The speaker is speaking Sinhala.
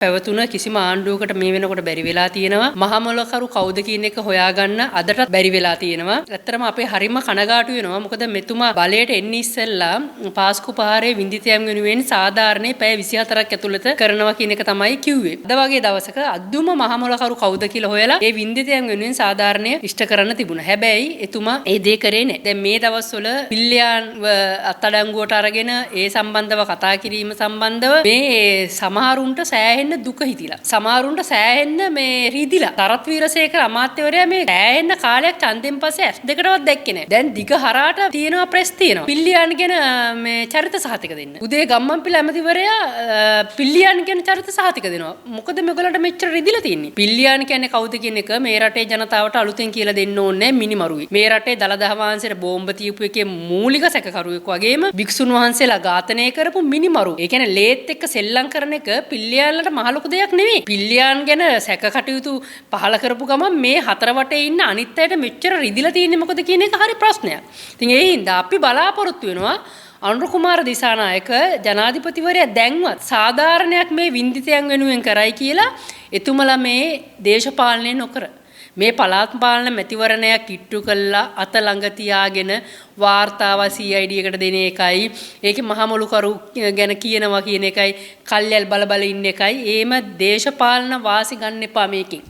පැවතුන කිසිම ආණ්ඩුවකට මේ වෙනකොට බැරි වෙලා තියෙනවා. මහමොලකරු කවුද කියන එක හොයාගන්න අදටත් බැරි වෙලා තියෙනවා. ඇත්තටම අපේ හරිම කනගාටු වෙනවා. මොකද මෙතුමා බලයට එන්න ඉස්සෙල්ලා පාස්කු පහරේ වින්දිතයන් වෙනුවෙන් සාධාරණේ පැය 24ක් ඇතුළත කරනවා කියන එක තමයි කිව්වේ. අද වගේ දවසක අද්දුම මහමොලකරු කවුද කියලා හොයලා ඒ වින්දිතයන් වෙනුවෙන් සාධාරණය ඉෂ්ට කරන්න තිබුණා. හැබැයි එතුමා ඒ දේ කරේ නෑ. දැන් මේ දවස්වල පිල්ලියාන්ව අත්අඩංගුවට අරගෙන ඒ සම්බන්ධව කතා කිරීම සම්බන්ධව මේ සමහරුන්ට සෑහෙන්න දුක හිතිලා. සමහරුන්ට සෑහෙන්න මේ රිදිලා. සරත් වීරසේකර අමාත්‍යවරයා මේ සෑහෙන්න කාලයක් ඡන්දෙන් පස්සේ ඇස් දෙකටවත් දැක්කේ නෑ. දැන් දිග හරහාට තියෙනවා ප්‍රෙස් තියෙනවා. පිල්ලියාන් ගැන මේ චරිත සහතික දෙන්න. උදේ ගම්මන්පිල ඇමතිවරයා පිල්ලියාන් ගැන චරිත සහතික දෙනවා. මොකද මේගොල්ලන්ට මෙච්චර රිදිලා තියෙන්නේ? පිල්ලියාන් කියන්නේ කවුද කියන එක මේ රටේ ජනතාවට අලුතෙන් කියලා දෙන්න ඕනේ නෑ, මිනිමරුයි. මේ රටේ දළදා වහන්සේට බෝම්බ තියපු එකේ මූලික සැකකරුවෙක් වගේම භික්ෂුන් වහන්සේලා ඝාතනය කරපු මිනිමරු. ඒ කියන්නේ ලේත් එක්ක සෙල්ලම් කරන එක පිල්ලියාන්ලට මහ ලොකු දෙයක් නෙමෙයි. පිල්ලියාන් ගැන සැක කටයුතු පහල කරපු ගමන් මේ හතර වටේ ඉන්න අනිත් අයට මෙච්චර රිදිලා තියෙන්නේ මොකද කියන එක හරි ප්‍රශ්නයක්. ඉතින් ඒ හින්දා අපි බලාපොරොත්තු වෙනවා අනුර කුමාර දිසානායක ජනාධිපතිවරයා දැන්වත් සාධාරණයක් මේ වින්දිතයන් වෙනුවෙන් කරයි කියලා එතුමලා මේ දේශපාලනය නොකර මේ පළාත් පාලන මැතිවරණයක් ඉට්ටු කළා අත ළඟ තියාගෙන වාර්තාව CID එකට දෙන එකයි, ඒකේ මහමොළුකරු ගැන කියනවා කියන එකයි, කල්යල් බල බල ඉන්න එකයි, ඒම දේශපාලන වාසි ගන්න එපා මේකෙන්.